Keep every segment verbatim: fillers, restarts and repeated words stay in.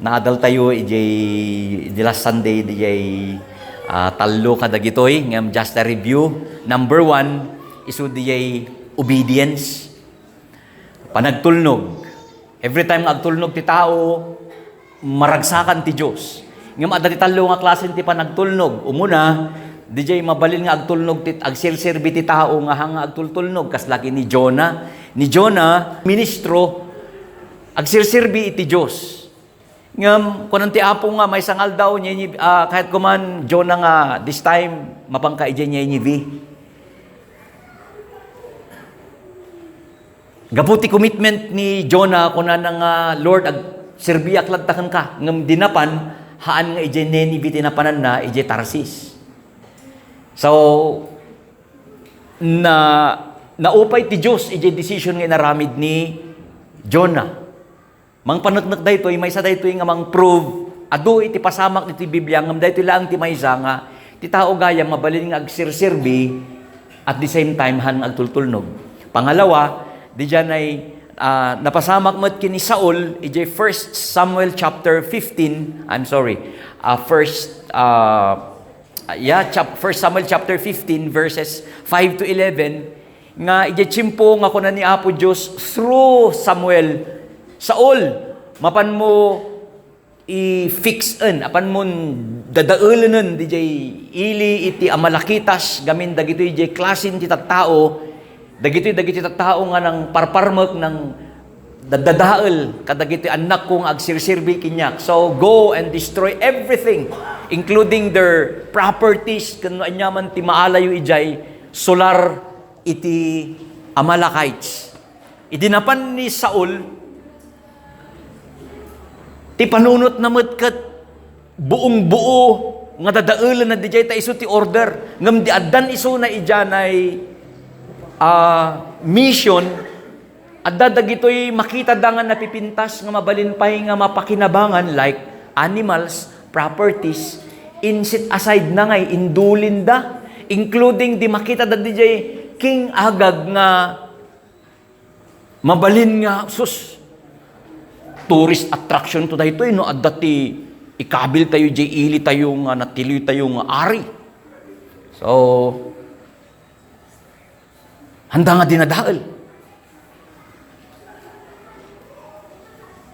Naadaltayo idiay, di last Sunday, diay, ah, tallo kadagitoy, ngem just a review. Number one, isu diay obedience. Panagtulnog. Every time nga agtulnog ti tao, maragsakan ti Dios. Ngem adda ti tallo nga klasen ti panagtulnog. Umuna, didiay mabalin nga agtulnog ti, agsirserbi ti tao nga hang nga agtultulnog, kasla ken ni Jonah. Ni Jonah, ministro, agsirserbi iti Dios. Ngem, kunan ti Apo nga, maysa nga aldaw, Ninive, ah, kayat ko man, Jonah, nga this time, mapanka idiay Ninive. Gapu ti commitment ni Jonah, kunana nga, "Lord, agserbiak latta kenka." Ngem di napan, haan nga idiay Ninive ti napananna, idiay Tarsis. So, na, naupay ti Dios idiay decision nga inaramid ni Jonah. Mangpaneknek daytoy, maysa daytoy nga mangprove, adu iti pasamak iti Biblia, ngem daytoy laeng ti maysa nga ti tao gayam mabalin nga agsirserbi, at the same time, han nga agtultulnog. Pangalawa, didiay, ah, napasamak met ken ni Saul, idiay First Samuel chapter fifteen, I'm sorry, ah, First, ah, yeah, chap-, First Samuel chapter fifteen, verses five to eleven, nga idiay tiempo nga kuna ni Apo Dios through Samuel, "Saul, mapanmo i-fixen, apanmon dadaelenen didiay ili iti Amalekitas gamin dagitoy diay klasen ti tattao, dagitoy, dagiti tattao nga nangparparmek, nang dadadael kadagiti annakko nga agsirserbi kaniak. So, go and destroy everything, including their properties, ken no aniaman ti maalayo idiay sular iti Amalekites." Idi napan ni Saul, ti panunotna met ket buong-buo nga dadaelenna didiay ta isu ti order. Ngem di addan isuna idiay, ah, mission, adda dagitoy makitada nga napipintas nga mabalin pay nga mapakinabangan, like animals, properties, in-set aside na ngay, indulinda, including di makitada didiay King Agag nga mabalin nga, sus, tourist attraction to daytoy, no? Adda ti ikabil tayo, diay ili tayo nga natiliw tayo nga ari. So, handa nga dinadael.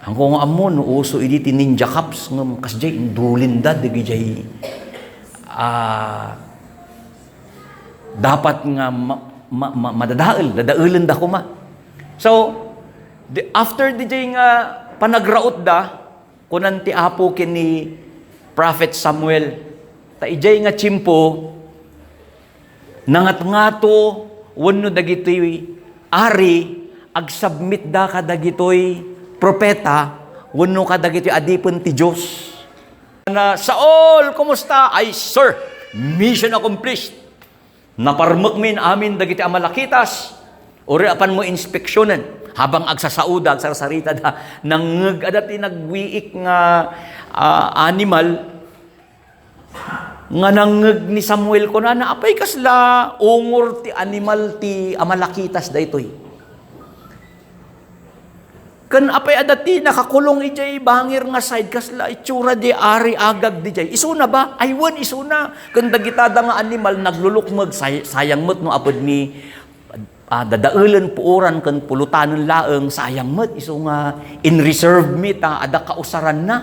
Haanko nga ammo no uso idi ti ninja cops ngem kasdiay indulinda dagijay, ah, dapat nga ma-, ma-, ma-, madadael, dadaelenda koma. So, di-, after dijay nga panagrautda, kunan ti Apo ken ni Prophet Samuel, ta idiay nga tiempo, nangatngato wenno dagitoy ari agsubmitda kadagitoy propeta wenno kadagitoy adipen ti Dios. Na, "Saul, kumusta?" "Ay, sir, mission accomplished. Naparmekmin amin dagiti Amalekitas." Uray apanmo inspeksionen. Habang agsasaoda, agsarsaritada, nangngeg, adda ti nagwiik nga, ah, animal, nga nangngeg ni Samuel, kunana, "Apay kasla ungor ti animal ti Amalekitas daytoy? Ken apay adda ti nakakulong idiay bangir nga side, kasla itsura di Ari Agag dijay? Isuna ba?" "Ay, wen, isuna. Ken dagitada nga animal, naglulukmeg, say-, sayang met no apudmi, ah, dadaelen, puoran, ken pulotanen laeng, sayang met, isu nga in-reserve mi ta adda kausaranna."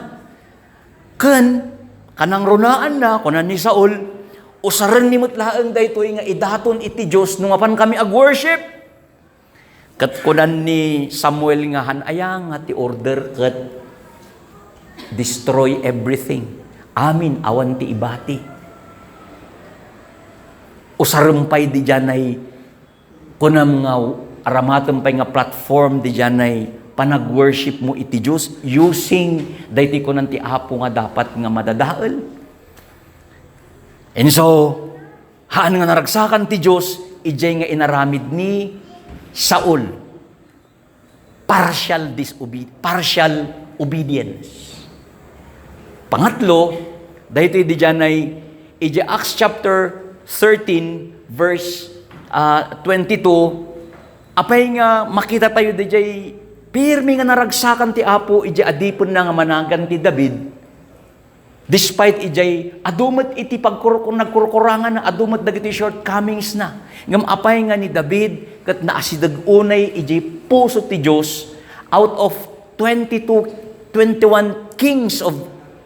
Ken kanangrunaanna, kuna ni Saul, "Usarenmi met laeng daytoy nga idaton iti Dios no mapankami ag-worship." Ket kunan ni Samuel nga, "Han aya nga ti order ket destroy everything. Amin, awan ti ibati." Usarem pay didiay Kunam nga aramatem pay nga platform didiay panag-worship mo iti Dios using daytoy kunan ti Apo nga dapat nga madadael. And so, haan nga naragsakan ti Dios idiay nga inaramid ni Saul. Partial disobe-, partial obedience. Pangatlo, daytoy didiay, idiay Acts chapter thirteen, verse, ah, twenty-two, apay nga makita tayo didiay Pirmi nga naragsakan ti Apo idiay adipenna nga managan ti David, despite idiay adu met iti pagkurkur-, nagkurkurangan, adu met dagiti shortcomings na. Ngem apay nga ni David ket naasideg unay idiay puso ti Dios, out of twenty-two, twenty-one kings of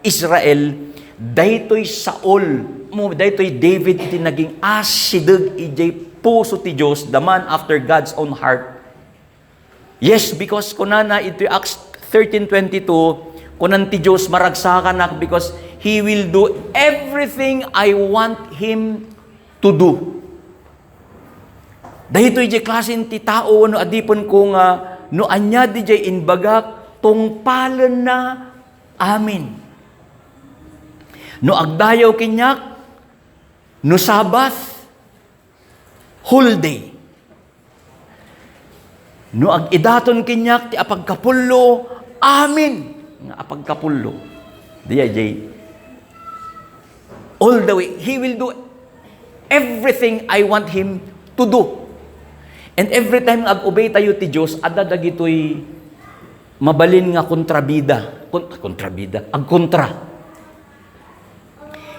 Israel, daytoy Saul, mo, daytoy David iti naging asideg idiay puso ti Dios, the man after God's own heart. Yes, because kunana iti Acts thirteen twenty-two, kunan ti Dios, "Maragsakanak because he will do everything I want him to do." Daytoy diay klasen ti tao no adipenko nga no ania diay imbagak, tungpalenna amin. No agdayaw kaniak, no Sabbath, whole day. No ag-idaton kaniak ti apagkapullo, amin nga apagkapullo. Diay, diay. All the way, he will do everything I want him to do. And every time nga ag-obey tayo ti Dios, adda dagitoy mabalin nga kontrabida. Kon-, kontrabida. Agkontra.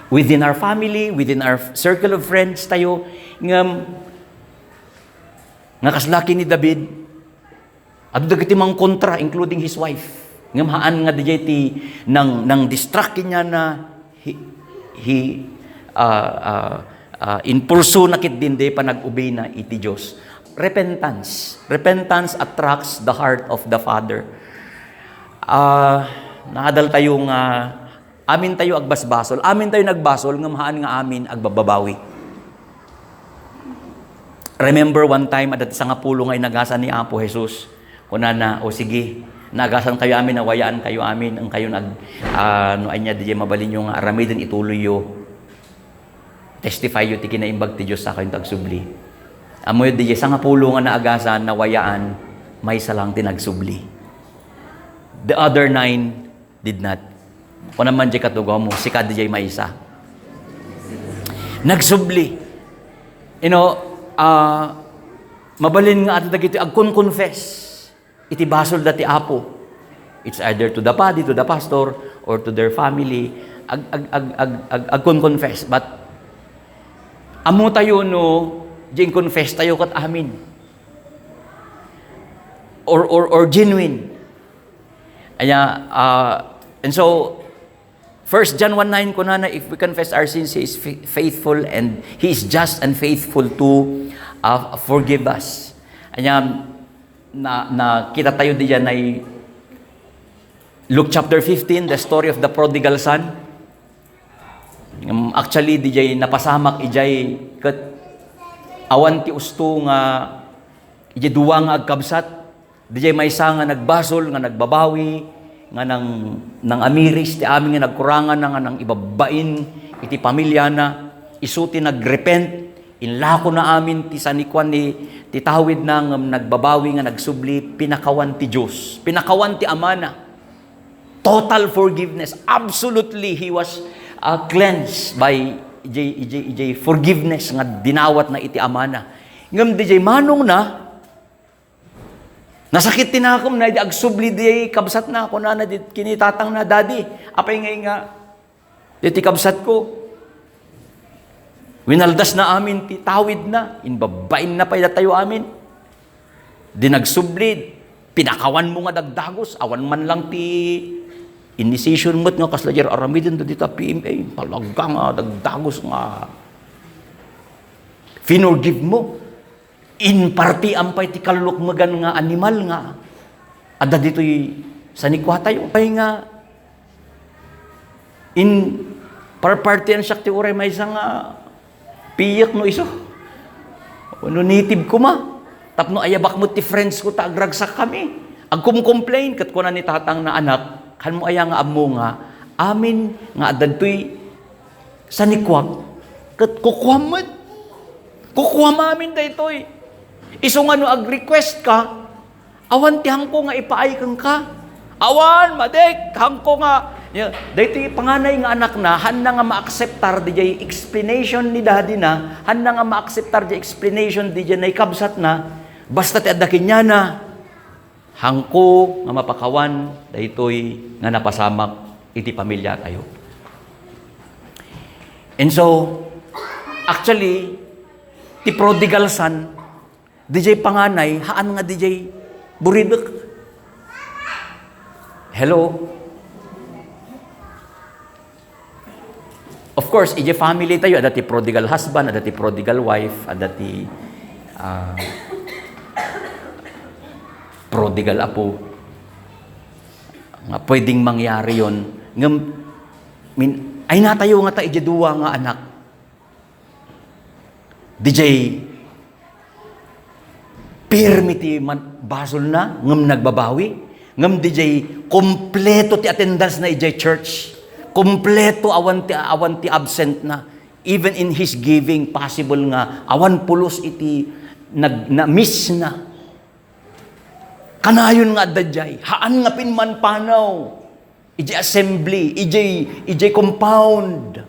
Within our family, within our circle of friends tayo, ngem, nga kasla ken ni David, adu dagiti mangkontra, including his wife. Ngem haan nga diay ti nang, nang-distract kaniana, he, he, ah, ah, ah, impulsona ketdin diay panag-obeyna iti Dios. Repentance. Repentance attracts the heart of the Father. Ah, naadal tayo nga Amin tayo agbasbasol. Amin tayo nagbasol, ngem haan nga amin agbababawi. Remember one time, adda ti sangapulo nga inagasan ni Apo Jesus. Kunana, "O sige, naagasan kayo amin, nawayaan kayo amin, ang kayo nag-, ah, no anya diay mabalinyo nga aramiden, ituloyyo. Testify yo ti kinaimbag ti Dios, sa kayo agsubli." Ammoyo diay sangapulo nga naagasan, nawayaan, maysa lang ti nagsubli. The other nine, did not. Kuna man diay katugaw mo, sika diay maysa. Nagsubli. You know, ah, mabalin nga adda dagiti agkon-confess iti basolda ti Apo. It's either to the padi, to the pastor, or to their family. Ag-, ag-, ag-, ag-, ag-, agkon-confess. But ammo tayo no diay in-confess tayo ket amin. Or, or, or genuine. Aya, ah, and so, First John one nine, kunana, "If we confess our sins, He is fa-, faithful and He is just and faithful to, ah, forgive us." Aya, na, nakita tayo diyan ay Luke chapter fifteen, the story of the prodigal son. Um, actually, diay napasamak, idiay ket awan ti usto nga idiay dua nga agkabsat. Diay maysa nga nagbasol, nga nagbabawi, nga nang-, nangamiris ti amin nga nagkurangan na nga nang-ibabbain iti pamilyana, isu ti nagrepent, inlakona amin ti sanikuan ni, ti tawidna ngem nagbabawi nga nagsubli, pinakawan ti Dios, pinakawan ti amana. Total forgiveness, absolutely, he was, uh, cleansed by idiay, idiay, idiay forgiveness nga dinawatna iti amana. Ngem diay manongna, nasakit ti nakem na idi agsubli diay kabsatna, kunana di, ken ni tatangna, "Daddy, apay ngay nga ditoy kabsatko? Winaldasna amin ti tawidna, imbabbainna pay datayo amin. Di nagsubli, pinakawanmo nga dagdagus, awan man lang ti initiation met nga kasla diay aramiden dita P M A, talaga nga dagdagus nga finorgive mo." Inpartian pay ti kallukmegan nga animal nga adda ditoy sanikuatayo. Pay nga in-, parpartian siak ti uray maysa nga piyek no isu. Wenno native koma. Tapno ayabak met ti friends ko ta agragsak kami. Agkumcomplain ket kuna ni tatang na, "Anak, kanmo aya nga ammo nga amin nga adda ditoy sanikuak, ket kukuam met. Kukuam amin daytoy. Isu nga no ag-request ka, awan ti hangko nga ipaay kenka. Awan, madik, hangko nga." Ya, daytoy panganay nga anakna, hanna nga maakseptar diay explanation ni daddy na, hanna nga maakseptar diay explanation diay naikabsatna, basta ti adda kaniana. Haanko nga mapakawan daytoy nga napasamak iti pamiliatayo. And so, actually, ti prodigal son, D J panganay, haan nga D J buridek. Hello? Of course, iti family tayo, adda ti prodigal husband, adda ti prodigal wife, adda ti, ah, prodigal apo. Nga pwedeng mangyari yon. Ngem, min-, ay natayo nga ta iti dua nga anak. D J, pirmi ti man-, basolna, ngem nagbabawi. Ngem D J, kompleto ti attendance na idiay church. Kompleto, awan ti, awan ti absent na. Even in his giving, possible nga awan pulos iti nag-, na-miss na. Kanayon nga adda diay, haan nga pimmanpanaw. Idiay assembly, idiay, idiay compound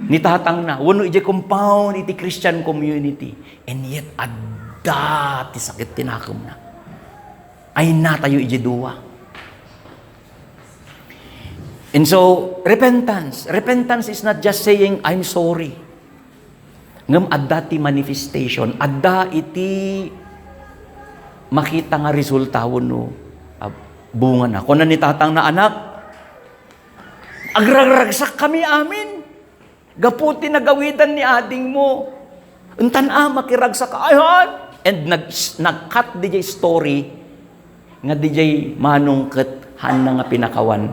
ni tatangna, wenno idiay compound iti Christian community. And yet, adda ti sakit ti nakemna. Ay natayo idiay dua. And so, repentance. Repentance is not just saying, "I'm sorry." Ngem adda ti manifestation, adda iti makita nga resulta wenno, ah, bungana. Kuna ni tatangna, "Anak, agragragsakami amin gapu ti nagawidan ni adingmo. Intan a, makiragsaka." Ay, haan! And nag-, nag-cut diay story nga diay manong ket haanna nga pinakawan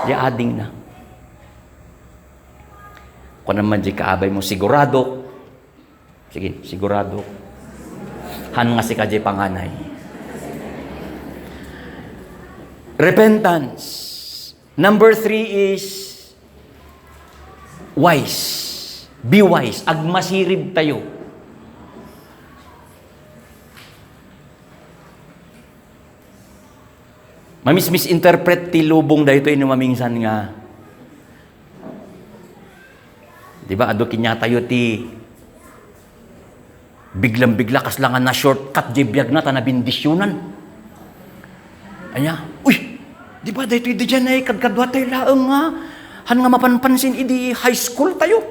diay adingna. Kuna man diay kaabaymo, "Sigurado." Sige, "Sigurado." Haan nga sika diay panganay. Repentance. Number three is wise. Be wise. Agmasirib tayo. Mamis-misinterpret ti lubong daytoy no mamingsan nga, di ba, adu kaniatayo ti biglang-bigla, kasla nga na-shortcut diay biagna ta nabendisyonan. Ania, "Uy, di ba daytoy diay kadkaduatayo laeng nga, haan nga mapanpansin idi high school tayo?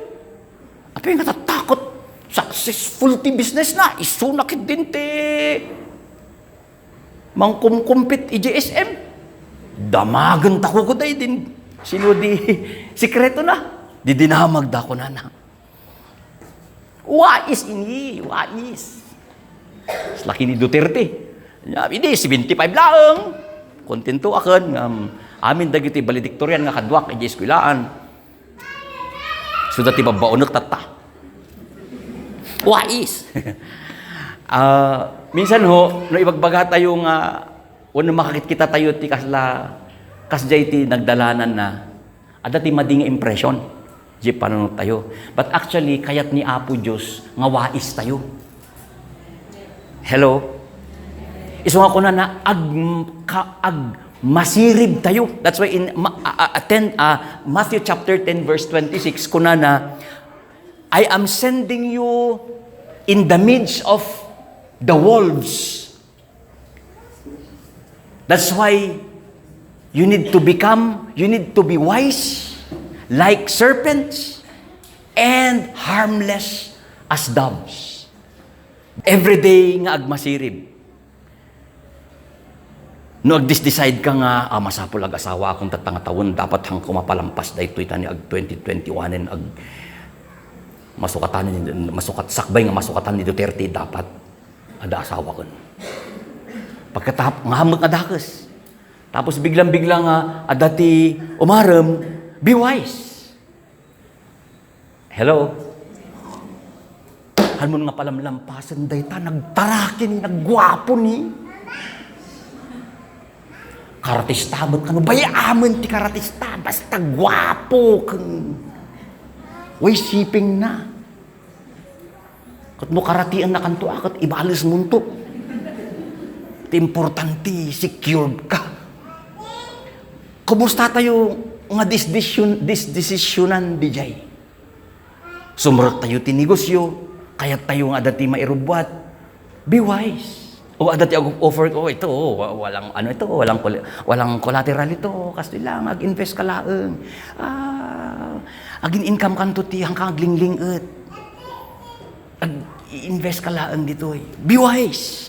Apay nga tatta ket successful ti business na, isuna ketdin ti mangkumkumpit idiay S M." Damagen ta kukuday din. Sino di sikreto na? Di dinamag da kunana. Wais ini, wais. Laki ni Duterte. Nia, idi seventy-five laeng. Kontento aken nga, um, amin dagiti valedictorian nga kaduak idiay eskuelaan. Suda ti babbaonek tatta. Wais. Ah, minsan ho, no ibagbaga tayo nga, wenno makakitkita tayo ti kasla, kasdiay ti nagdalanan na, adda ti madi nga impression, di panunot tayo. But actually, kayat ni Apo Dios nga wais tayo. Hello? Isu nga kunana, ag-, ka-, agmasirib tayo. That's why in Ma-, a-, a-, a-, ten, ah, Matthew chapter ten, verse twenty-six, kunana, "I am sending you in the midst of the wolves." That's why you need to become, you need to be wise like serpents and harmless as doves. Everyday nga agmasirib. No agdis-decide ka nga, "Ah, masapul agasawakon tatta nga tawen, dapat haanko mapalampas daytoy ta ni ag twenty twenty-one en ag-, masukatan ni, masukat, sakbay nga masukatan ni Duterte, dapat adda asawakon." Pagkatap-, nga hammek nga dakes. Tapos biglang-bigla nga adda ti umarem, be wise. Hello? Haan mo nga palamlampasen dayta, nagtaraki ni, nagguapo ni. Karatista met kano, bay-amen ti karatista, basta guapo ken way siping na. Ket no karatiennakanto a, ket ibalesmonto. Ti importante, secured ka. Kumusta tayo nga disdesisyon-, disdesisyonan diay? Sumrek tayo ti negosyo, kayat tayo nga adda ti mairubbuat. Be wise. O, adda ti ag-offer ko, "Ito, oh, wa-, walang ano ito, walang col-, walang collateral ito, kastoy lang, ag-invest ka laeng. Ah, agin-income kanto ti hangka agling-ling-et. Ag-invest ka laeng ditoy. Be wise."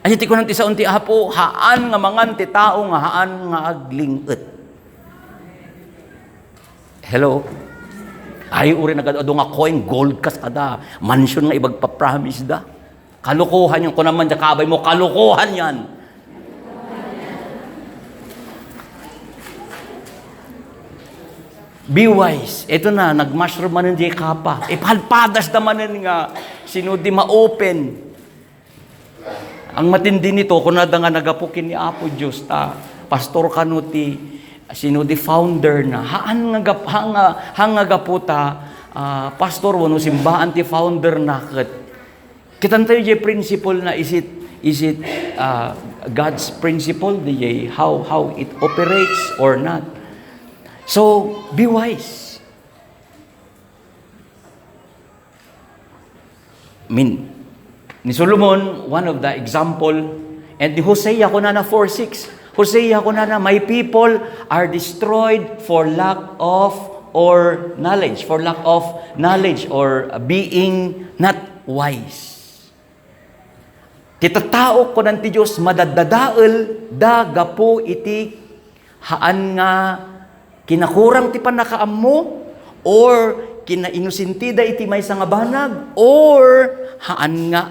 Ania ti kunan ti sao ti Apo, "Haan nga mangan ti tao nga haan nga agling-et." Hello? Ay, uri nagad-adu nga coin, gold kas ada, mansion nga ibagpapromise da. Kalukuhan yan, kunan man diay kaabay mo, kalukuhan yan. Be wise. Ito na, nag-mushroom manen diay kapa. Ipalpadas da manen nga, sino di ma-open. Ang matindi nito, kunada nga nagapu ken ni Apo Dios, ta pastor kano ti, sino di founder na. Haan nga gap-, haan nga, haan nga gapu ta, ah, pastor wenno simbaan ti founder na ket. Kitan tayo diay principle na, is it, is it, ah, God's principle, diay how, how it operates or not. So, be wise. I mean, ni Solomon, one of the example, and ni Hosea, kunana four six. Hosea, kunana, "My people are destroyed for lack of, or knowledge, for lack of knowledge or being not wise." Ti tattao, kunan ti Dios, madaddadael da gapu iti haan nga kinakurang ti pannakaammo, or kinainosentida iti maysa nga banag, or haan nga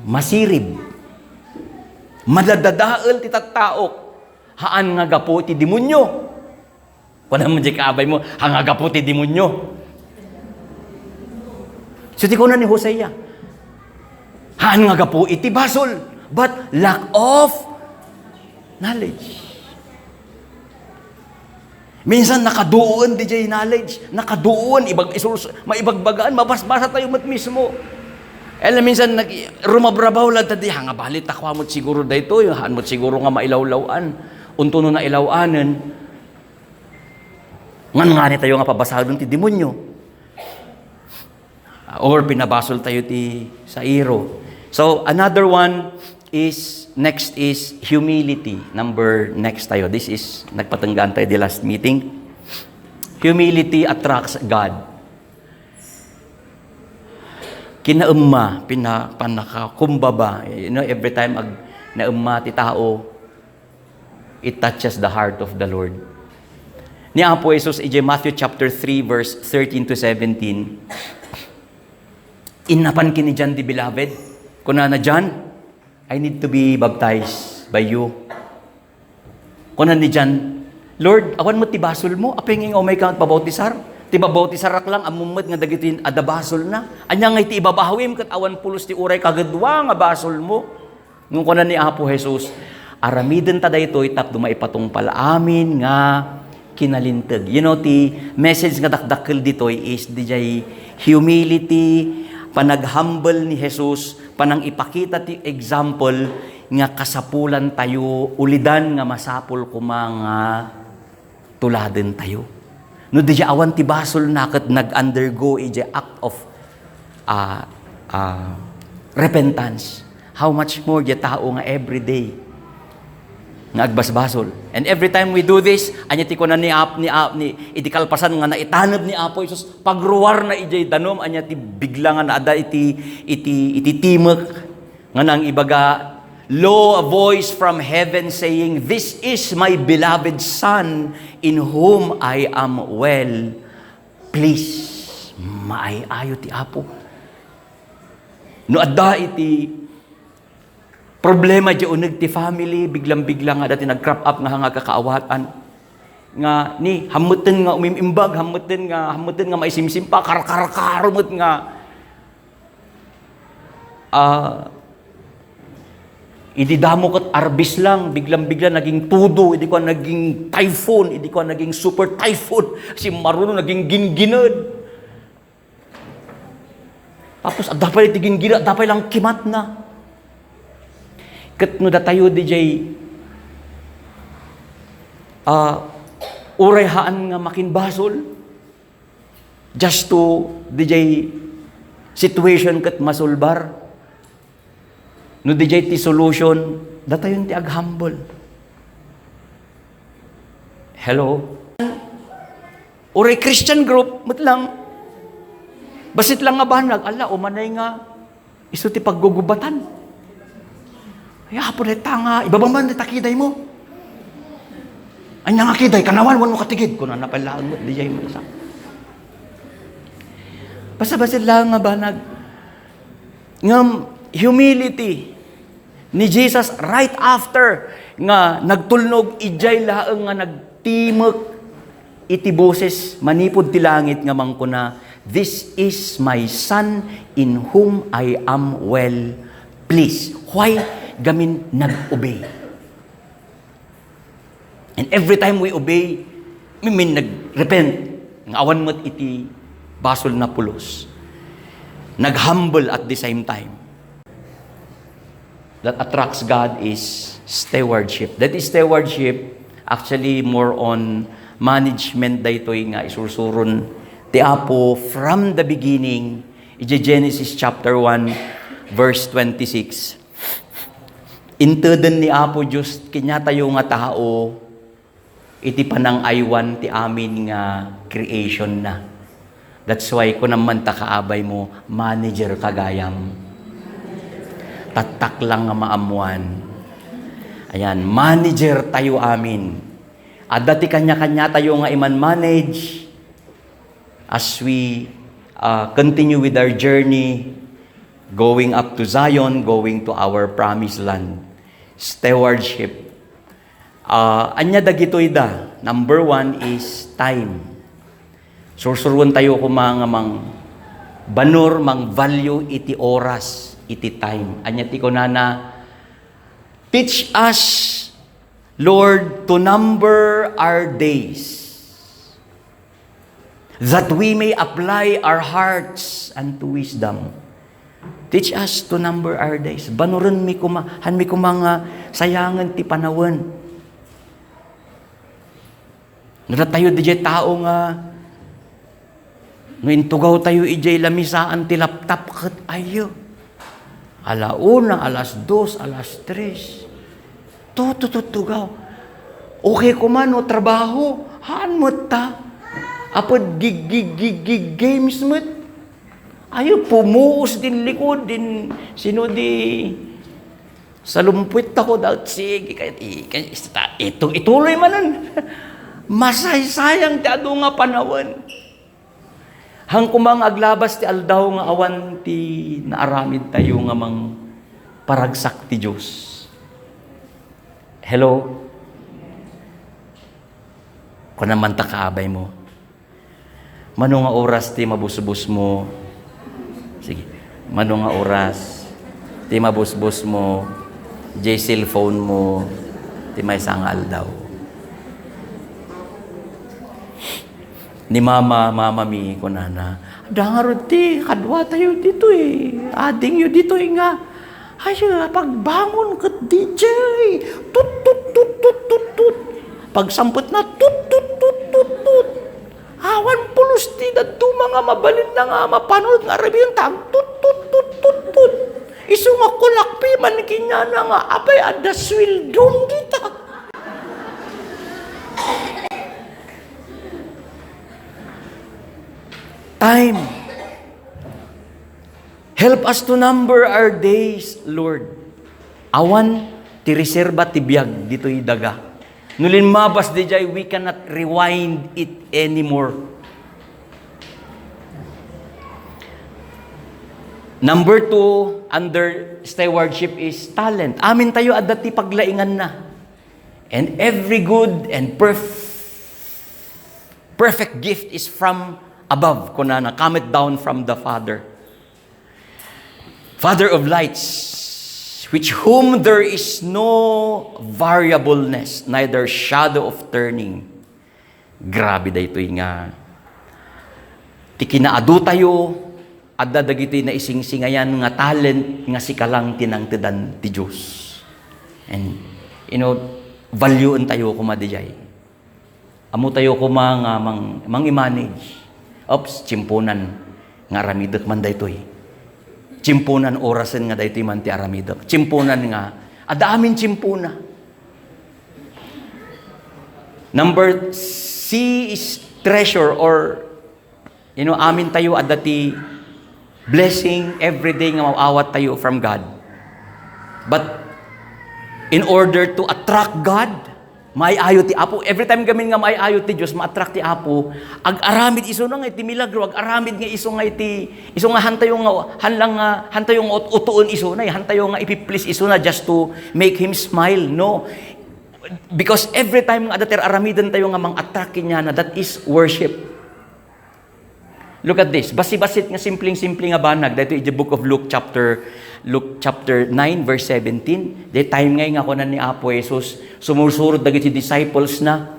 agmasirib. Madaddadael ti tattaok, haan nga gapu iti demonio. Kunam diay kaabay mo, "Haan nga gapu ti demonio." So, ti kuna ni Hosea, "Haan nga gapu iti basol, but lack of knowledge." Minsan, nakaduon diay knowledge, nakaduon, ibag-, isurus-, maibagbagaan, mabasbasa tayo met mismo. Alam, minsan, nag-, rumabrabaw lang ta di, "Ha nga balit, takwa mo't siguro daytoy, haan mo't siguro nga mailawlaw-an." Unto no nailaw-anen, ngan ngani tayo nga pabasaden ti demonio. Or pinabasol tayo ti sairo. So, another one is, next is humility. Number next tayo. This is, nagpatenggaan tayo di last meeting. Humility attracts God. Kinaemma, pina-, pannakakumbaba. You know, every time ag-, naemma ti tao, it touches the heart of the Lord. Ni Apo Jesus idiay Matthew chapter three, verse thirteen to seventeen, innapan ken ni John the Beloved. Kunana, "John, I need to be baptized by you." Kuna ni John, "Lord, awan met ti basolmo. Apay nga umayka nga pabautisar? Ti pabautisarrak lang, ammom met nga dagiti adda basolna. Ania ngay ti ibabawim ket awan pulos ti uray kagudua nga basolmo?" Ngem kuna ni Apo Jesus, "Aramidenta daytoy tapno maipatungpal amin nga kinalinteg." You know, ti message nga dakdakkel ditoy is diay humility, panag-humble ni Jesus, panangipakita ti example nga kasapulan tayo ulidan nga masapul koma nga tuladen tayo. No diay awan ti basolna ket nag-undergo idiay act of, ah, ah, repentance, how much more diay tao nga everyday nga agbasbasol. And every time we do this, ania ti kuna ni Ap-, ni Ap-, ni, iti kalpasan nga naitaneb ni Apo Jesus, pagruarna idiay danum, ania ti bigla nga naadda iti, iti, iti timek. Nga nang ibaga, lo, a voice from heaven saying, "This is my beloved Son, in whom I am well pleased." Maay-ayo ti Apo. No adda iti problema diay uneg ti family, biglang-biglang nga adda ti nag-crop up nga haan nga agkakaawatan. Nga ni, hammeten nga umim-imbag, hammeten nga, hammeten nga maisimsimpa, karkarkaro met nga Ah, idi damo ket arbis lang, biglang-bigla naging todo, idi kua naging typhoon, idi kua naging super typhoon, simmaruno naging gingginaed. Tapos, adda pay ti ginggina, adda pay lang kimatna. Ket no datayo diay, ah, uray haan nga makinbasol, just to, diay situation ket masulbar. No dijay ti solution, datayon ti aghambal. Hello? Uray Christian group, met lang. Bassit lang nga banag, ala, umanay nga isu ti paggugubatan. Ay, Apo, dayta nga, ibaba man dayta kiday mo. Anya nga kiday, kanawan, wenno katigid. Kunana pay laeng met, dijay mo isa. Basta bassit lang nga banag. Ngem, humility ni Jesus right after nga nagtulnog, idiay laeng nga nagtimek iti boses manipud ti langit nga mangkuna, "This is my Son in whom I am well pleased." Why? Gamin nag-obey. And every time we obey, I mean, nag-repent, nga awan met iti basol na pulos. Nag-humble at the same time. That attracts God is stewardship. That is stewardship, actually, more on management daytoy nga isursuron ti Apo from the beginning, iti Genesis chapter one, verse twenty-six. Inteden ni Apo Dios kaniatayo nga tao iti panang-aywan ti amin nga creation na. That's why kunam man ta kaabay mo, manager ka gayam. Tattak lang nga maammuan. Ayan, manager tayo amin. Adda ti kanya-kanya tayo nga iman-manage as we uh, continue with our journey going up to Zion, going to our promised land. Stewardship. Ah, ania dagitoy da? Number one is time. Sursuroen tayo koma nga mang banor, mang value iti oras, iti time. Ania ti kunana, "Teach us, Lord, to number our days, that we may apply our hearts unto wisdom." Teach us to number our days. Banoren mi koma, han mi koma nga sayangen ti panawen. Nadatayo didiay tao nga no intugaw tayo idiay lamisaan ti laptop ket ayyo. Ala una, alas dos, alas tres. Tutututtugaw. Okay koma no trabaho, haan met ta. Apud gig, gig, gig, gig games met. Ayo, pumuos din likod, din sino di salumpuit ako, daw, sige, kay, i-, kay, ista-, itu-, ituloy manen. Masaysayang ti adu nga panawen. Haan koma nga aglabas ti aldaw nga awan ti naaramid tayo nga mangparagsak ti Dios. Hello? Kuna man ta kaabay mo. Mano nga oras ti mabusbos mo? Sige. Mano nga oras ti mabusbos mo? Jay cellphone mo ti maysa nga aldaw. Ni mama, mama mi, kunana, "Dangarud ti kadua tayo ditoy, adingyo ditoy nga, ay, pagbangon ket D J, tut, tut, tut, tut, tut, tut. Pagsampet na, tut, tut, tut, tut, tut. Awan pulos ti dadduma nga mabalin na nga mapanud nga arabian ta, tut, tut, tut, tut, tut." Isu nga kulakpi man kaniana nga, apay, adda sweldo dita. Time. Help us to number our days, Lord. Awan ti reserba ti biag ditoy daga. No limmabas dijay, we cannot rewind it anymore. Number two, under stewardship is talent. Amin tayo adda ti paglainganna. And every good and perf-, perfect gift is from above, kunana, cometh down from the Father. Father of lights, which whom there is no variableness, neither shadow of turning. Grabe daytoy nga ti kinaadu tayo, adda dagiti naisingsingayan nga talent nga sika lang ti nangtedan ti Dios. And, you know, valueen tayo koma dijay. Ammo tayo koma nga mang-, mangi-manage. Oops, tsimponan nga aramidek man daytoy. Tiemponan, orasen nga daytoy man ti aramidek. Tiemponan nga, adda amin tiempona. Number C is treasure, or, you know, amin tayo adda ti blessing every day nga maaawat tayo from God. But in order to attract God, maay-ayo ti Apo. Every time gamin nga maay-ayo ti Dios, ma-attract ti Apo, ag-aramid isuna nga iti milagro, ag-aramid nga isu nga iti, isu nga hantayo nga, han lang nga, hantayo nga ut-, utuon isuna, eh, hantayo nga ipi-please isuna just to make him smile. No. Because every time nga adda ti aramiden tayo nga mang-attract kaniana, that is worship. Look at this. Basi-basit nga simpleng-simple nga banag. Daytoy iti Book of Luke chapter, Luke chapter nine, verse seventeen. Day time ngay nga kunan ni Apo Jesus, sumursurot dagiti disciples na.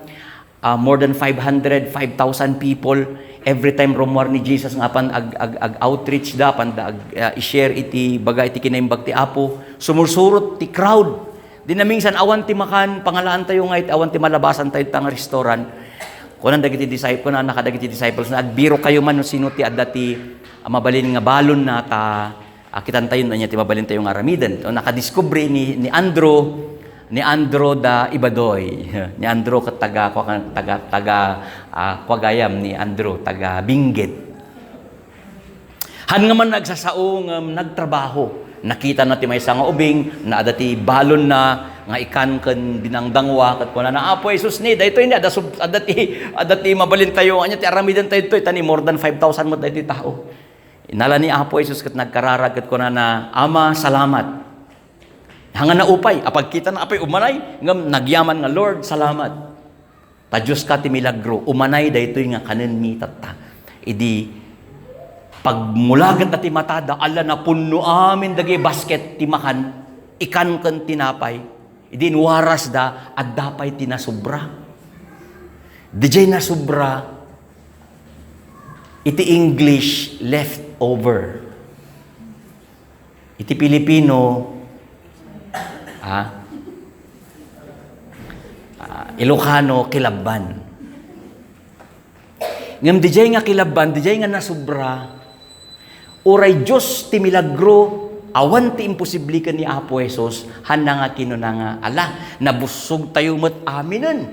Ah, more than five hundred, five thousand people. Every time rummuar ni Jesus nga apan ag, ag, ag-outreach da, apan da ag, ah, i-share iti baga iti kinaimbag ti Apo. Sumursurot ti crowd. Di na minsan, awan ti makan, pangalaan tayo nga iti, awan ti malabasan tayo ita nga restaurant. Kunan dagiti disciple, kunan na kadagiti disciples na, "Agbiro kayo man no sino ti adda ti, ah, mabalin nga balon na ta, ah, kitan tayo no ania ti mabalin tayo nga aramiden." So, nakadiskubre ni, ni Andrew, ni Andrew da Ibadoy. Ni Andrew ket taga, taga, taga, ah, kua gayam ni Andrew, taga Benguet. Han nga man nagsasao ngem nagtrabaho. Nakitana ti maysa nga ubing, na adda ti balonna nga ikan ken dinangdangua, ket kunana, "Apo Jesus, ni, daytoy ni, adda sub-, adda ti, adda ti mabalintayo, ania ti aramidentayo ditoy, ta ni more than five thousand met daytoy tao." Inala ni Apo Jesus ket nagkararag ket kunana, "Ama, salamat." Hangan naupay, apagkitana, apay, umanay, ngem nagyaman nga, "Lord, salamat." Ta Dioska ti milagro, umanay daytoy nga kanenmi tatta. Idi pagmulagenda ti matada, ala, napunno amin dagiti basket ti makan, ikan ken tinapay. Idi inwarasda, adda pay ti nasobra. Didiay nasobra, iti English, leftover. Iti Pilipino, ah, ah, Ilocano, kilabban. Ngem didiay nga kilabban, didiay nga nasobra, uray Dios ti milagro, awan ti imposible ken ni Apo Jesus, hanna nga kinuna nga, "Ala, nabussog tayo met aminen.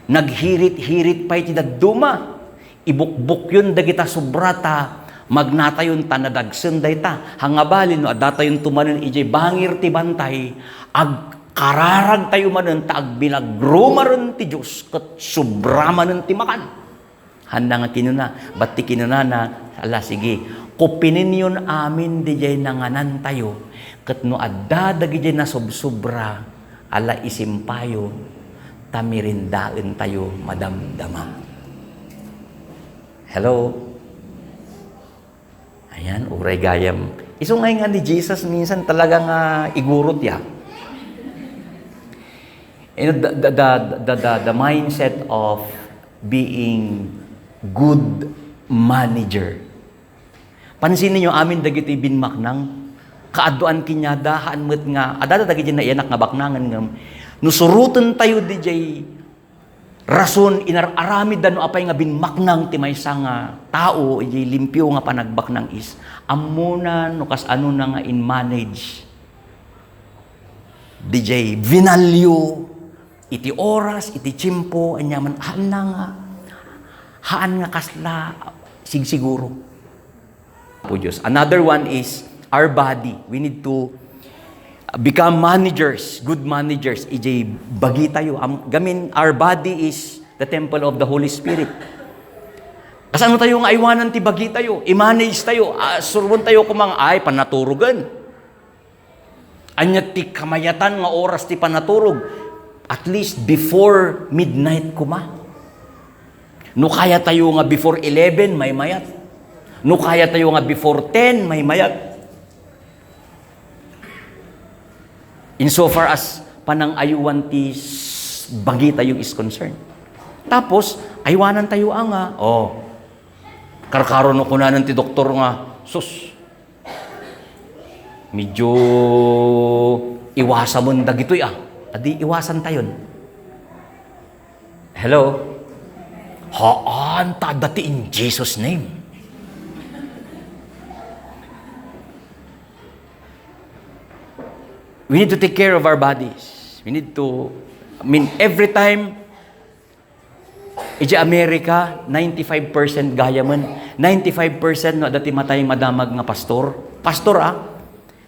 Naghirit-hirit pay ti dadduma." Ibukbukyon dagita sobra ta magnatayon ta nadagsen dayta. Hangabalin no addatayon tumanen idiay bangir ti bantay, agkararagtayo manen ta agmilagro manen ti Dios ket sobra manen ti makan. Hanna nga kinuna, bat ti kinunana, ala, sige, kupinenyon amin didiay nanganantayo, ket no adda dagidiay nasobsobra, ala, isimpayo, ta mirindaentayo madamdama. Hello? Ayan, uray gayam. Isu ngay nga ni Jesus, minsan talaga nga igurot ya. You know, the, the, the, the, the, the mindset of being good manager. Pansin ninyo, amin dagiti binmaknang, kaaduan kaniada, haan met nga, adda dagiti naiyanak nga baknangen ngem, no suroten tayo didiay rason, inar-aramidda no apay nga binmaknang ti maysa nga tao, idiay limpio nga panagbaknang is, ammona no kas anona nga in-manage didiay vinalyo iti oras, iti tiempo, aniaman, haan na nga, haan nga kasla sigsiguro. Apo Dios. Another one is our body. We need to become managers, good managers. Idiay bagitayo. Am-, gamin, our body is the temple of the Holy Spirit. Kasano tayo nga aywanan ti bagitayo? I-manage tayo. Ah, surwentayo koma nga, ay, panaturogen. Ania ti kamayatan nga oras ti panaturog? At least before midnight koma. No kayatayo nga before eleven, maymayat. No kayatayo nga before ten, maymayat. In so far as panangaywan ti s-, bagitayo is concerned. Tapos, aywanan tayo nga, oh, karkaro no kunanan ti doktor nga, "Sus, medyo iwasamen dagitoy, ah." Adi, iwasan tayon. Hello? Haan, ta adda ti in Jesus' name. We need to take care of our bodies. We need to, I mean, every time, iti America, ninety-five percent gayamen, ninety-five percent no adda ti matay madamag nga pastor. Pastor, ah,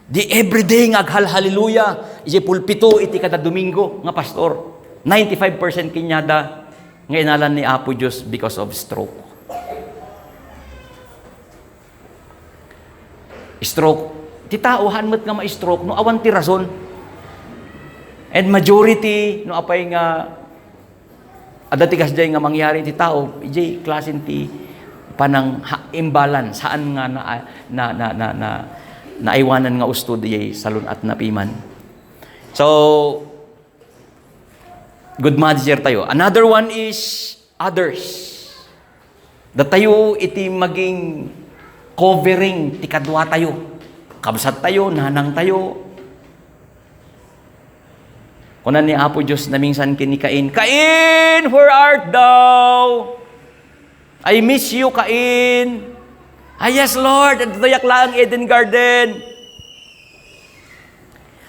di everyday nga aghalhaleluya, iti pulpito, iti kada Domingo nga pastor. Ninety-five percent kaniada nga inalan ni Apo Dios because of stroke. Stroke. Ti tao, haan met nga ma-stroke no awan ti rason. And majority, no apay nga adda ti kasdiay nga mangyari ti tao, iti klasen ti panang ha-, imbalance, saan nga na, na, na, na, na, naaywanan nga usto diay salun-at na piman. So, good manager tayo. Another one is others. Datayo iti maging covering ti kadua tayo. Kabsat tayo, nanang tayo. Kuna ni Apo Dios naminsan ken ni Cain, "Cain, where art thou? I miss you, Cain." "Ah, yes, Lord, adtoyak laeng Eden Garden."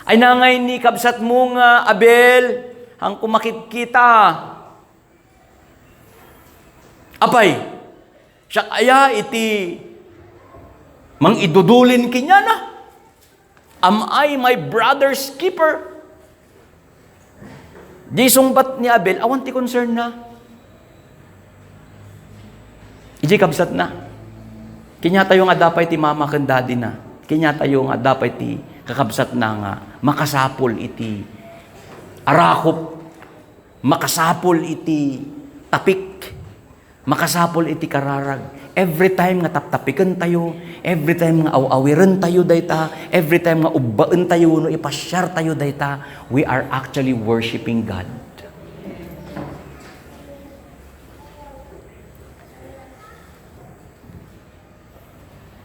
"Ay, nangay ni kabsatmo nga Abel, haanko makitkita." "Apay, siak aya iti mangidudulin kaniana? Am I my brother's keeper?" Di sungbat ni Abel, awan ti concern na. Iti kabsat na. Kaniatayo nga adda pay ti mama ken daddy na. Kaniatayo nga adda pay ti kakabsat na nga makasapul iti arakop, makasapul iti tapik, makasapul iti kararag. Every time nga taptapiken tayo, every time nga aw-awiren tayo dayta, every time nga ubbaen tayo no ipasiar tayo dayta, we are actually worshiping God.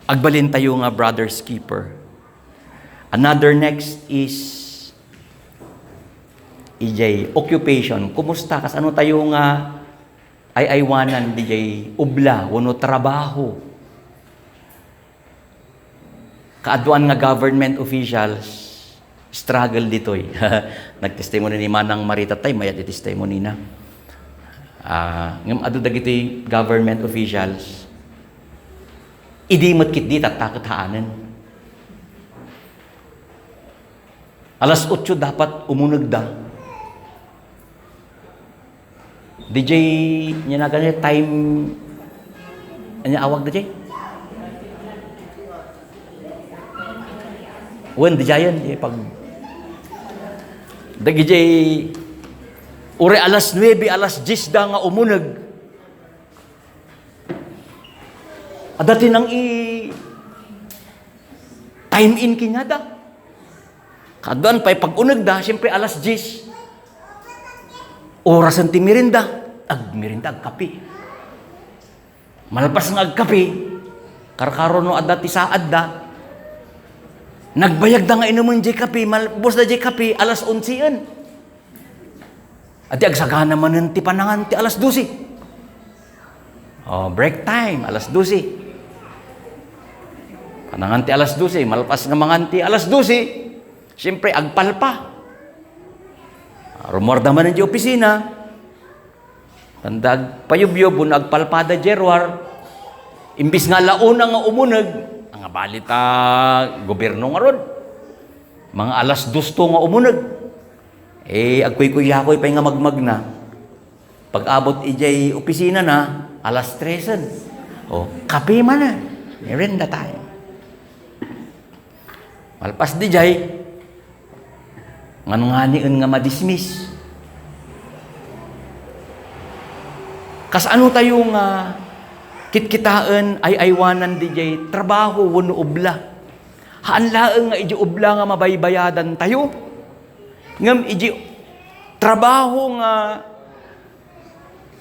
Agbalin tayo nga brother's keeper. Another next is ijay occupation. Kumusta? Kasano tayo nga ay-aywanan dijay ubla wenno trabaho? Kaaduan nga government officials, struggle ditoy. Nagtestimony ni Manang Marita tay, mayat ti testimony na. Ah, ngem adu dagiti government officials, idi met ketdi tatta ket haanen. Alas otso dapat umunegda. Dijay, ania nagan, time, ania awag dijay? Wen, dijayen, di pag, dagijay, uray alas nuebe, alas dies da nga umuneg. Adda ti nang-i-time in kaniada. Kaaduan pay pag-unegda, siyempre, alas dies. Orasen ti merienda. Agmerienda, agkape. Malpas nga agkape, karkaro no adda ti saadda, nagbayagda nga inumen jay kape, malbusda jay kape, alas onse en. Adi agsagana manen ti panangan ti alas dose. Oh, break time, alas dose. Panangan ti alas dose, malpas nga mangan ti alas dose, siyempre, agpalpa. Rummuarda manen jay opisina, tanda agpayubyob, wenno agpalpada jay ruar, imbis nga ala una nga umuneg, nga bali ta gobierno ngarud. Mga alas dos to nga umuneg. Eh, agkuykuyakoy pay nga magmagna. Pag-abot ijay opisina na, alas tres en. O, kape manen. Merienda time. Malpas dijay, nganngani en nga madismiss. Kasano tayo nga kitkitaen, ay-aywanan dijay trabaho wenno ubla? Haan laeng nga ijay ubla nga mabaybayadan tayo. Ngem ijay trabaho nga,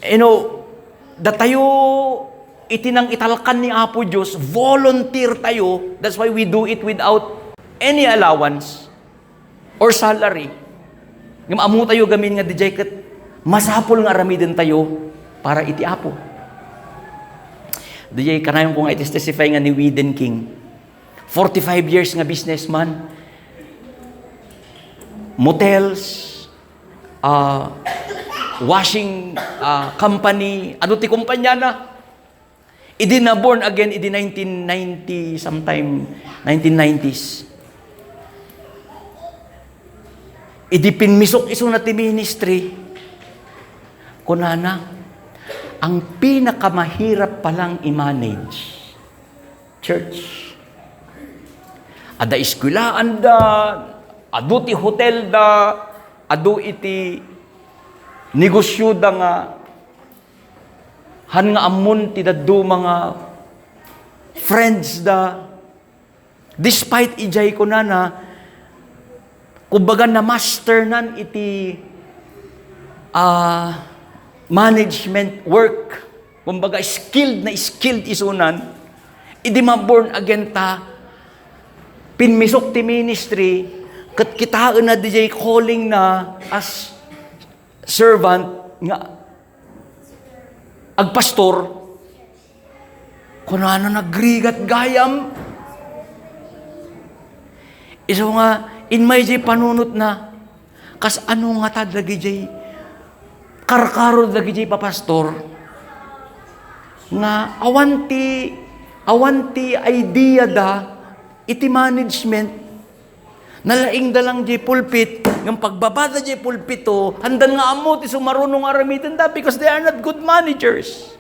you know, datayo iti nangitalkan ni Apo Dios, volunteer tayo. That's why we do it without any allowance or salary. Ngem ammo tayo gamin nga dijay ket masapul nga aramiden tayo para iti Apo. Dijay kanayon ko nga iti testify nga ni Widen King. Forty-five years nga businessman. motels, ah, washing, ah, company, adu ti kumpanyana. Idi na born again, idi nineteen ninety, sometime nineteen nineties. Idi pinmisok isuna ti ministry, kunana, ang pinakamahirap palang i-manage, church. Ada eskwelaanda, adu ti hotelda, adu iti negosyoda nga han nga ammon ti dadduma nga friends da. Despite ijay kunana, kumbaga na-masternan iti, ah, management work. Kumbaga skilled na skilled isunan. Idi ma-born again ta, pinmisok ti ministry, ket kitaenna dijay calling na as servant nga agpastor, kunana nagrigat gayam. Isu nga, immay jay panunotna, kas ano ngata dagijay karkaro dagijay papastor, nga awan ti, awan ti idea da iti management. Nalaingda lang jay pulpit, ngem pagbabada jay pulpito, handan nga ammo ti sumaruno nga aramidenda because they are not good managers.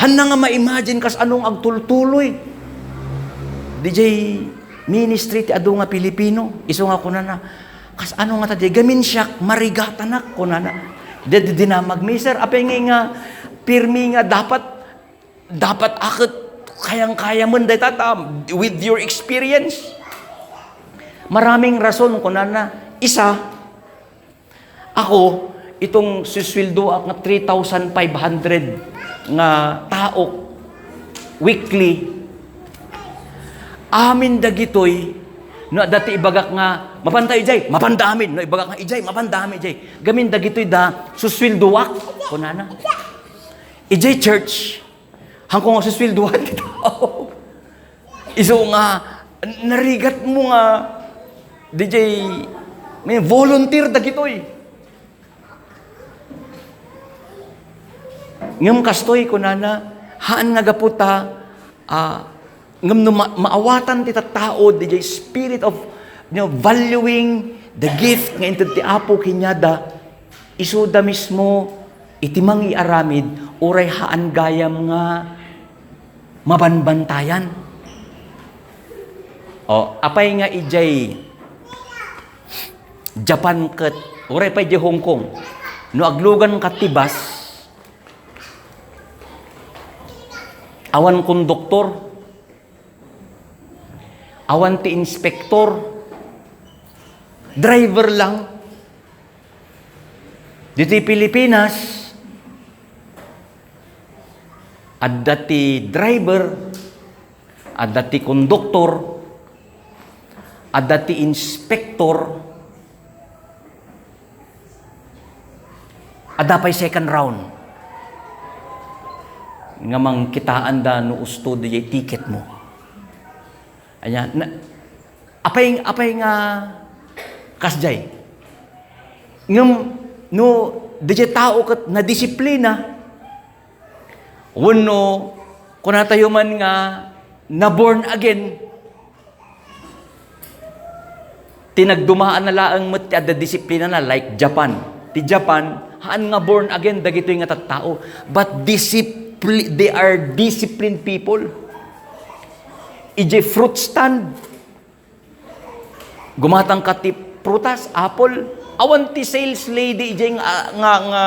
Hanna nga ma-imagine kas anong agtultuloy. Dijay ministry ti adu nga Pilipino, isu nga kunana, kas ano ngata dijay, gamin siak, marigatanak, kunana. Di, di, dinamag mi, sir, apay nga, nga pirmi nga dapat, dapat aket kayang-kaya men dayta ta, with your experience. Maraming rason, kunana. Isa, ako, itong susweldoak nga three thousand five hundred nga taok weekly, amin dagitoy, no, adda ti ibagak nga, "Mapanta ijay?" Mapanda amin. No, ibagak nga, "Ijay, mapanda amin ijay." Gamin dagitoy da, susweldoak, kunana. Ijay church, hanko nga susweldoan ti tao. Isu nga, narigat mo nga, dijay, may volunteer dagitoy. Ngem kastoy, kunana, haan nga gapu ta, ah, ngem no ma-, maawatan ti tattao, dijay spirit of, you know, valuing the gift nga inted ti Apo kaniada, isuda mismo iti mangiaramid, uray haan gayam nga mabanbantayan. O, apay nga ijay Japan ket, uray pay ijay Hong Kong, no aglugan ka ti bus, awan konduktor, awan ti inspektor, driver lang. Ditoy Pilipinas, adda ti driver, adda ti konduktor, adda ti inspektor, adda pay second round nga mangkitaanda no usto diay ticket mo. Ania, na, apay, apay nga kasdiay? Ngem no diay tao ket nadisiplina, wenno kunatayo man nga na-born again, ti nagdumaan na laeng met ti adda disiplinana, like Japan. Ti Japan, haan nga born again dagitoy nga tattao, but discipli-, they are disciplined people. Idiay fruit stand, gumatangka ti prutas, apple, awan ti sales lady idiay nga, nga, nga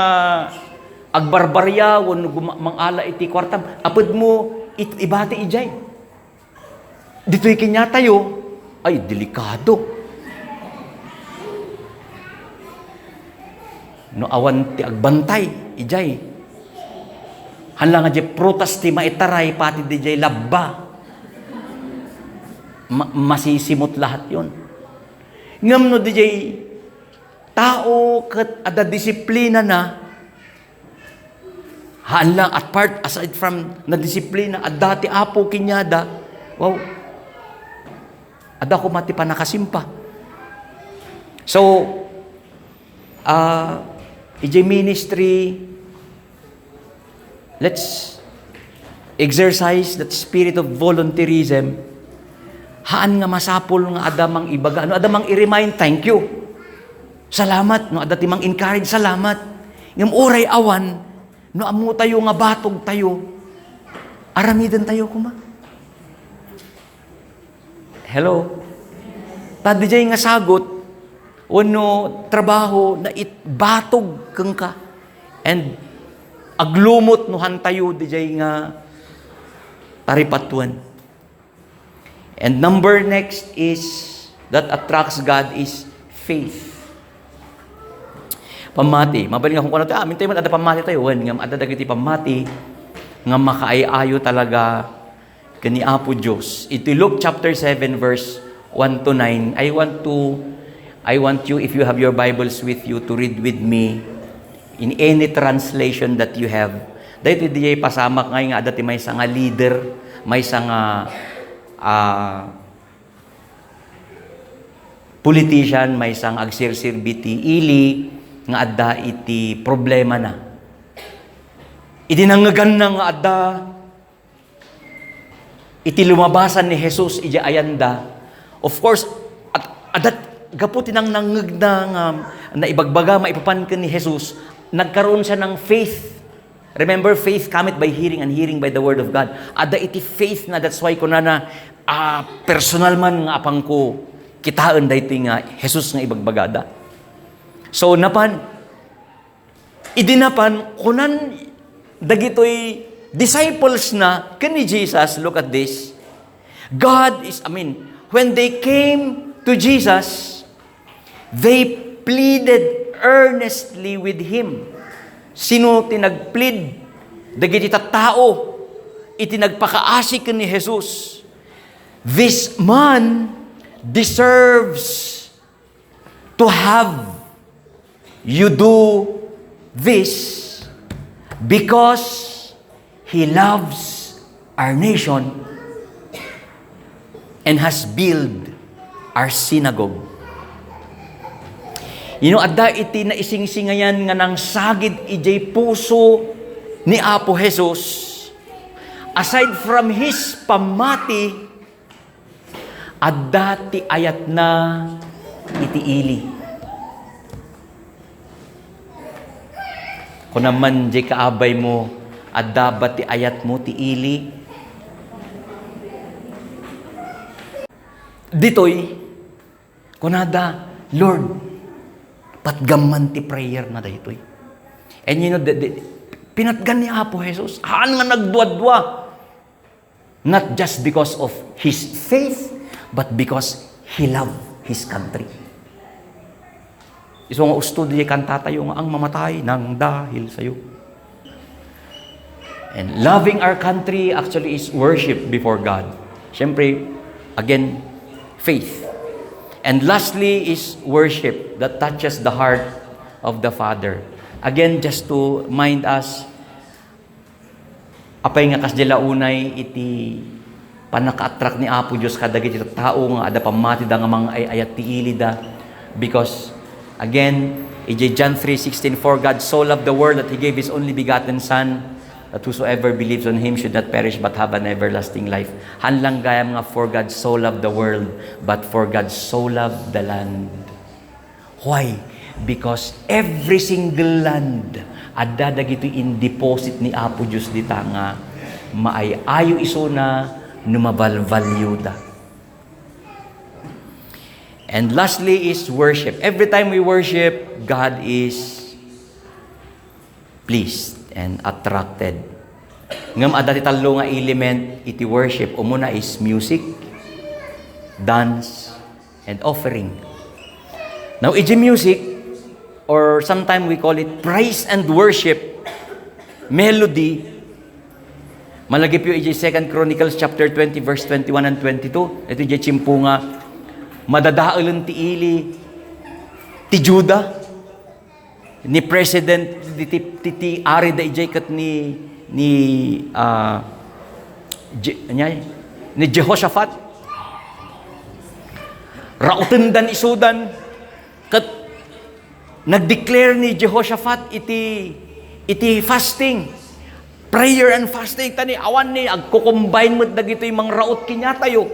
agbarbarya wenno guma-, mangala iti kuartam. Apudmo it-, ibati idiay. Ditoy kaniatayo, ay, delikado. No awan ti agbantay idiay, haan la nga diay prutas ti maitaray pati diay labba, ma-, masisimot lahat yon. Ngem no diay tao ket adda disiplinana, haan la, apart, aside from nadisiplina, adda ti Apo kaniada. Wow. Adda koma ti pannakasimpa. So, ah, idiay ministry, let's exercise that spirit of volunteerism. Haan nga masapul nga adda mang ibaga, no adda mang i-remind, thank you. Salamat, no adda ti mang encourage, salamat. Ngem uray awan, no ammo tayo nga batog tayo, aramiden tayo kuma. Hello? Ta diay nga sagot, wenno trabaho, naitbatog kenka. And aglumot no hantayo diay nga taripatuen. And number next is that attracts God is faith. Pammati. Mabalin nga kung ano tayo, amin tayo man, adda pammati tayo. Wen, nga adda dagiti pammati nga makaay-ayo talaga ken ni Apo Dios. Iti Luke chapter seven, verse one to nine, I want to, I want you, if you have your Bibles with you, to read with me in any translation that you have. Daytoy diay pasamak ngay nga adda ti maysa nga leader, maysa nga, ah, politician, maysa nga agsirsirbi ti ili nga adda iti problemana. Idi nangngeganna nga adda iti lumabasan ni Jesus idiay ayanda, of course, at, adat, gapu ti nangnangngegna nga naibagbaga maipapan ken ni Jesus, nagkaroon siya ng faith. Remember, faith cometh by hearing, and hearing by the word of God. Adda iti faith na, that's why kunana, ah, personal man nga apangko kitaen daytoy nga Jesus nga ibagbagada. So, napan, Idi napan, kunan dagitoy disciples na ken ni Jesus, look at this. God is, I mean, when they came to Jesus, they pleaded earnestly with him. Sino ti nagplead? Dagiti tattao iti nagpakaasi ken ni Jesus. This man deserves to have you do this because he loves our nation and has built our synagogue. You know, adda iti naisingsingayan nga nangsagid idiay puso ni Apo Jesus. Aside from his pammati, adda ti ayatna iti ili. Kunam man diay kaabaymo, adda ba ti ayatmo ti ili? Ditoy, kunada, Lord, patgam man ti prayer na daytoy. And you know, the, the, pinatgan ni Apo Jesus, haan nga nagduadua. Not just because of his faith, but because he loved his country. Isu nga usto diay kanta tayo nga, "Ang mamatay nang dahil sa'yo." And loving our country actually is worship before God. Siyempre, again, faith. And lastly is worship that touches the heart of the Father. Again, just to remind us, apay nga kasdi la unay iti pannakaattract ni Apo Dios kadagiti tattao nga adda pammatida nga mangay-ayat ti ilida. Because, again, idiay John three sixteen, "For God so loved the world that He gave His only begotten Son, that whosoever believes on Him should not perish but have an everlasting life." Haan lang gayam nga, "For God so loved the world," but, "For God so loved the land." Why? Because every single land, adda dagitoy in-deposit ni Apo Dios dita nga maay-ayo isuna no mabalvalueda. And lastly is worship. Every time we worship, God is pleased and attracted. Ngem adda ti tallo nga element iti worship. Umuna is music, dance, and offering. Now, iti music, or sometimes we call it praise and worship, melody, malagipyo iti Second Chronicles chapter twenty, verse twenty-one and twenty-two. Iti tiempo nga madadaelen ti ili ti Juda. Ni president, ti, ti, ti ari da idiay ket ni, ni, ah, Je-, ania, ni Jehoshaphat. Rautenda isudan. Ket nag-declare ni Jehoshaphat iti, iti fasting, prayer and fasting, ta ni awan ni agko-combine met dagitoy mangraut kaniatayo.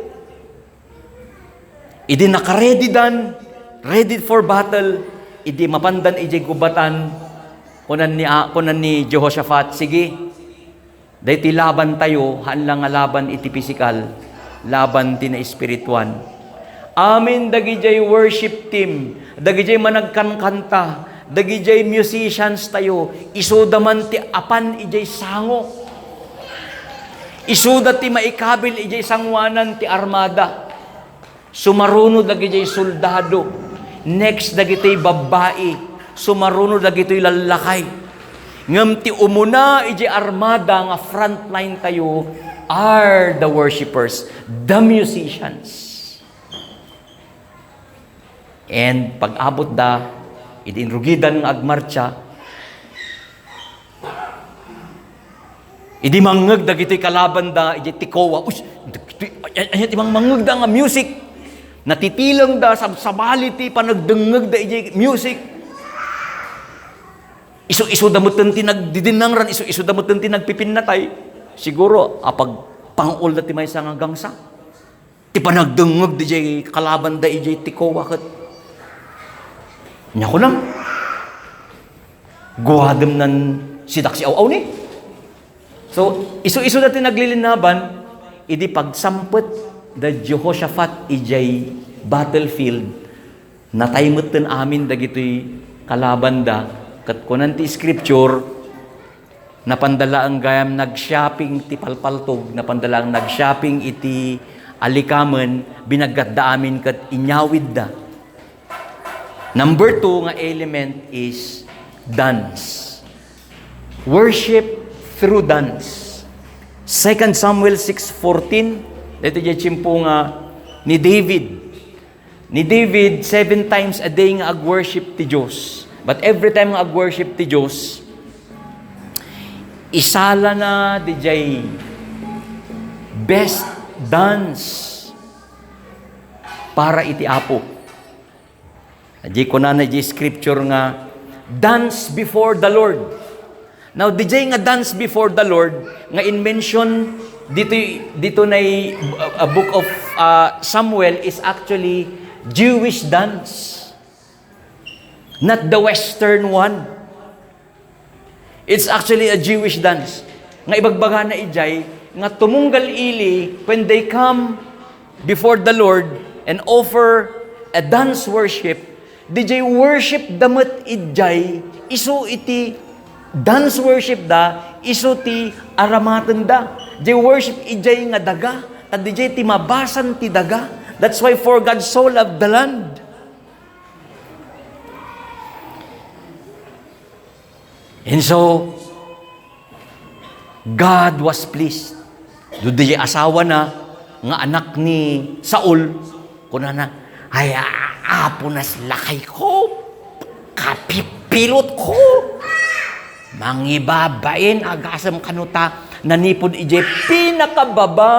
Idi nakareadydan, ready for battle, idi mapandan idiay gubatan, kunan ni, a-, kunan ni Jehoshaphat, "Sige, daytoy labantayo, haan la nga laban iti pisikal, laban ti naespirituan." Amin dagidiay worship team, dagidiay managkankanta, dagidiay musicians tayo, isuda man ti apan idiay sango. Isuda ti maikabil idiay sangoanan ti armada. Sumaruno dagidiay soldado. Next, dagitoy babbai. Sumaruno dagitoy lallakay. Ngem ti umuna idiay armada nga frontline tayo are the worshipers, the musicians. And pag-abot da, idi inrugidan nga agmartsa, idi mangngeg dagitoy kalabanda, idiay Tekoa, "Uy, dagitoy, ay, ay, ay, ti mangngegda nga music." Natitileng da, sabsabali ti panagdengngeg da idiay music. Isu-isu da metten ti nagdidinnangran, isu-isu da metten ti nagpipinnatay. Siguro, apag pangul da ti maysa nga gangsa. Ti panagdengngeg diay kalabanda idiay Tekoa ket nia kunam, "Guadem nan sidak si aw-awni." So, isu-isu da ti naglilinaban, idi pagsampet da Jehoshaphat idiay battlefield, natay metten amin dagitoy kalabanda, ket kunan ti scripture, Napanda laeng gayam nag-shopping ti palpaltog, napanda laeng nag-shopping iti alikamen, binaggatda amin ket inyawidda. Number two nga element is dance. Worship through dance. Second Samuel six fourteen, daytoy diay tiempo nga ni David. Ni David, seven times a day nga ag-worship ti Dios. But every time nga ag-worship ti Dios, isalana diay best dance para iti Apo. Diay kunana diay scripture nga, "Dance before the Lord." Now, diay nga dance before the Lord nga in-mention dito, dito na, uh, book of, uh, Samuel is actually Jewish dance, not the Western one. It's actually a Jewish dance. Nga ibagbagana idiay, nga tumunggal ili, when they come before the Lord and offer a dance worship, diay worship da met idiay, isu iti dance worship da, isu ti aramatenda. Diay worship idiay nga daga, ta diay ti mabasan ti daga. That's why for God so loved the land. And so, God was pleased. Dudi asawana nga anak ni Saul, kunana, "Ay, a-, apunas lakayko, kapipilotko. Mangibabain, agasem kano ta nanipud idiay pinakababa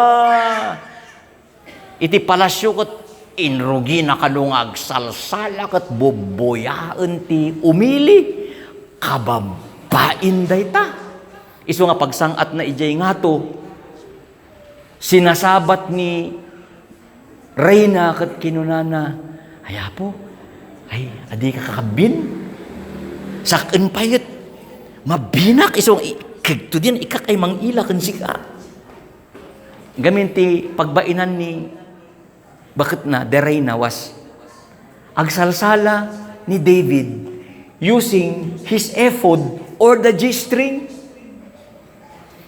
iti palasyo ket inrugina kano nga agsalsala ket bubbuyaen ti umili. Kababain dayta." Isu nga pagsang-atna idiay ngato, sinasabat ni reyna ket kinunana, "Ay, Apo, ay, adika kakabbin? Sak-en pay ket mabinak isu nga i-, kegto diay ikak ay mangila ken sika." Gamin ti pagbainan ni baketna, the reina was, agsalsala ni David using his ephod or the G-string,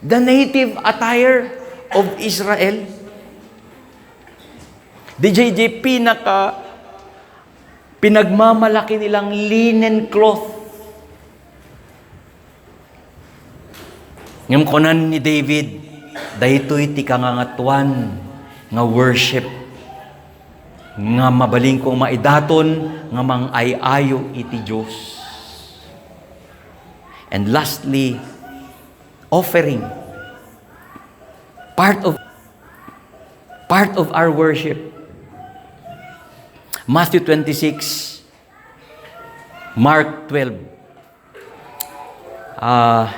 the native attire of Israel. Diay, diay pinaka pinagmamalaki nilang linen cloth. Ngem kunan ni David, "Daytoy ti kangangatuan nga worship nga mabalinko maidaton nga mangay-ayo iti Dios." And lastly, offering. Part of, part of our worship. Matthew twenty-six, Mark twelve. Ah,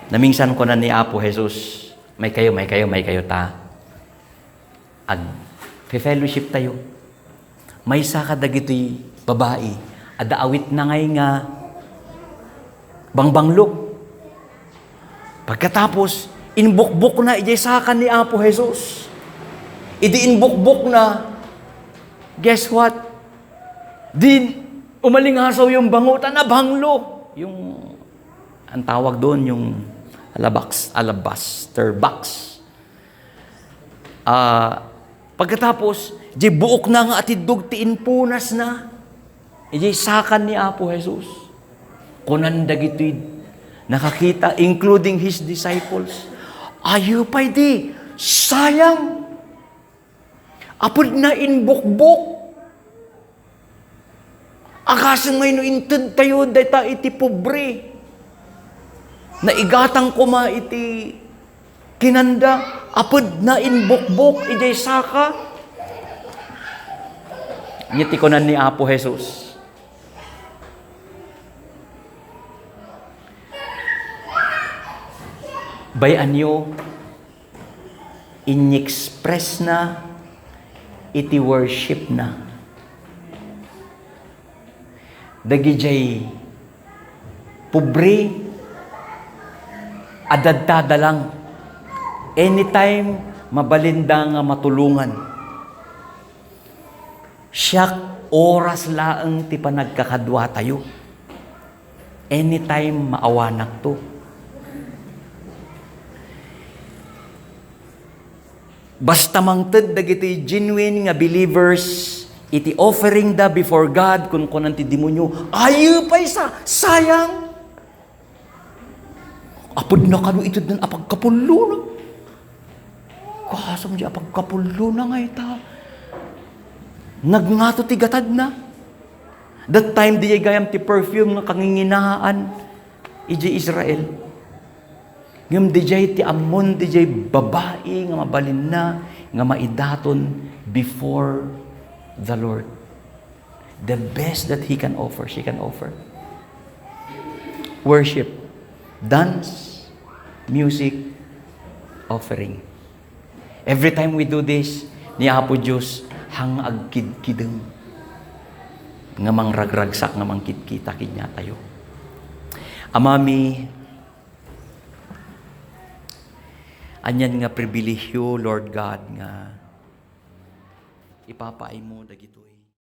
namingsan kunan ni Apo Jesus, "Maykayo, maykayo, maykayo ta ag-fellowship tayo." Maysa kadagitoy babai, adda awitna ngay nga bangbanglo. Pagkatapos, inbukbokna idiay saka ni Apo Jesus. Idi inbukbokna, guess what? Di umalingasaw yung bango, ta nabanglo. Yung, ang tawag doon, yung alabaks-, alabaster box. Ah, pagkatapos, di buokna nga atiddog ti impunasna. Idiay saka ni Apo Jesus. Kunan dagitoy nakakita, including his disciples, "Ayo pay di, sayang. Apudna inbukbok. Agasem ngay no inted tayo dayta iti pobre. Naigatang koma iti kinanda, apudna inbukbok idiay saka." Nya ti kunan ni Apo Jesus, bay-anyo, inexpressna iti worshipna. Dagidiay pobre a dadada lang, anytime mabalinda nga matulongan. Siak, oras laeng ti panagkakaduatayo. Anytime maawanakto. Basta mangted dagiti genuine nga believers iti offering da before God, kunkunan ti demonio, "Ayo pay sa, sayang! Apudna kano itednan a pagkapullona. Kasam di a pagkapullona nga ita. Nagngato ti gatadna." That time, diay gayam ti perfume nga kanginginaan idiay Israel. Ngem diay ti ammon, diay babai nga mabalinna nga maidaton before the Lord. The best that he can offer, she can offer. Worship, dance, music, offering. Every time we do this, ni Apo Dios, hang agkidkidem nga mangragragsak nga mangkidkita kaniatayo. Amami, anian nga pribilehio, Lord God, nga ipapaaymo dagitoy.